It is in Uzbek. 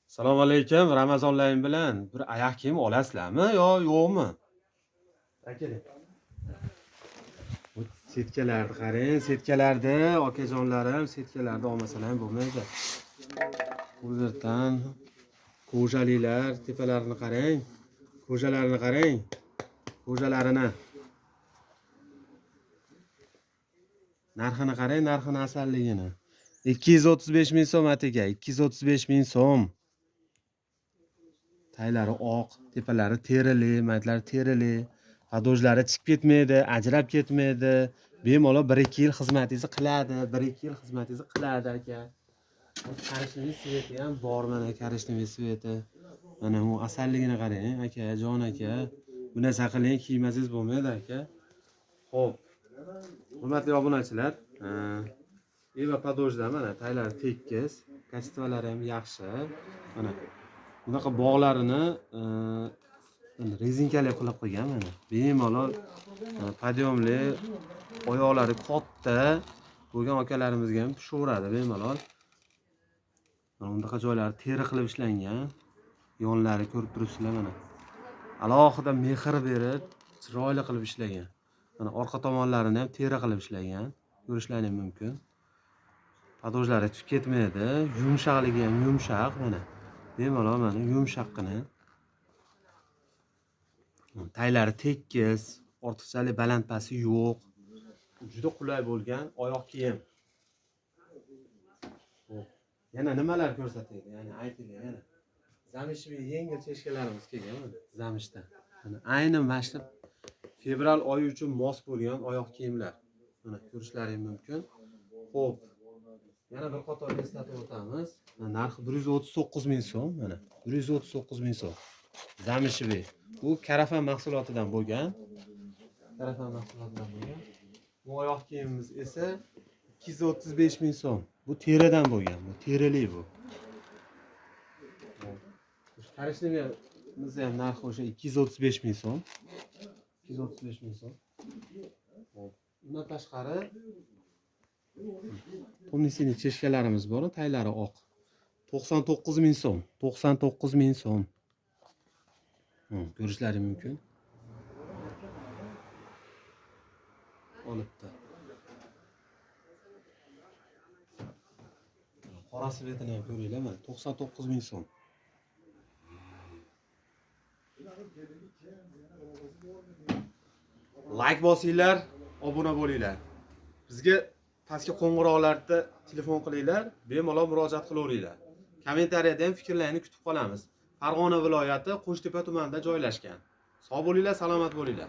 Assalomu alaykum. Ramazonlaring bilan bir oyoq kiyim olasizlarmi yo yo'qmi? Aka. Bu setkalarni qarang, setkalarni okajonlarim, setkalarni olmasalar ham bo'lmaydi. Pulverdan ko'jalilar tepalarini qarang. Ko'jalarini qarang. Ko'jalarini. Narxini qarang, narxini asalligini. 235 ming so'm atiga, 235 ming so'm. Taylari oq, tepalari terili, maytlari terili, podojlari chiqib ketmaydi, ajrab ketmaydi. Bemalol 1-2 yil xizmatingizni qiladi, 1-2 yil xizmatingizni qiladi aka. Korичневый sveti ham bor mana, korичневый sveti. Mana bu asalligini qarang aka, jon aka. Bu narsa qiling, kiymasangiz bo'lmaydi aka. Xo'p. Hurmatli obunachilar, Eva podojda mana taylari tekis, kачестволari ham yaxshi. Mana bunaqa bog'larini rezinkali qilib qo'ygan mana. Bemalol podyomli, oyoqlari katta bo'lgan akalarimizga ham tushaveradi bemalol. Mana bunaqa joylari teri qilib ishlangan. Yonlari ko'rib turibsizlar mana. Alohida mehr berib, chiroyli qilib ishlagan. Mana orqa tomonlarini ham teri qilib ishlagan. Ko'rishlaring mumkin. Podojlari tushib ketmaydi. Yumshoqligi ham yumshoq mana. Bemalol mana yumshoqqina. Taylari tekis, ortiqchalik baland pasti yo'q. Juda qulay bo'lgan oyoq kiyim. Xo'p, yana nimalar ko'rsataylik? Ya'ni aytinglar yana. Zamishli yengil cheshkalarimiz kelgan mana zamishda. Mana ayni mana shu fevral oyi uchun mos bo'lgan oyoq kiyimlar. Mana ko'rishlaring mumkin. Xo'p. Yana bir qator eslatib o'tamiz. Mana narxi 139 ming so'm, mana 139 ming so'm. Zamishli. Bu karafan mahsulotidan bo'lgan. Karafan mahsulotidan bo'lgan. Bu oyoq kiyimimiz esa 235 ming so'm. Bu teridan bo'lgan, bu terili bu. Korичневыйimiz ham narxi o'sha 235 ming so'm. 235 ming so'm. Xo'p, undan tashqari Tomnisini cheshkalarimiz bor, taylari oq. 99 ming so'm. 99 ming so'm. Ko'rishlaring mumkin. Olibdi. Qora svetini ham ko'ringlar mana 99 ming so'm. Like bosinglar, obuna bo'linglar. Bizga pastki qo'ng'iroqlarda telefon qilinglar, bemalol murojaat qilaveringlar. Kommentariyada ham fikrlaringni kutib qolamiz. Farg'ona viloyati Qo'shtepa tumanida joylashgan. Sog' bo'linglar, salomat bo'linglar.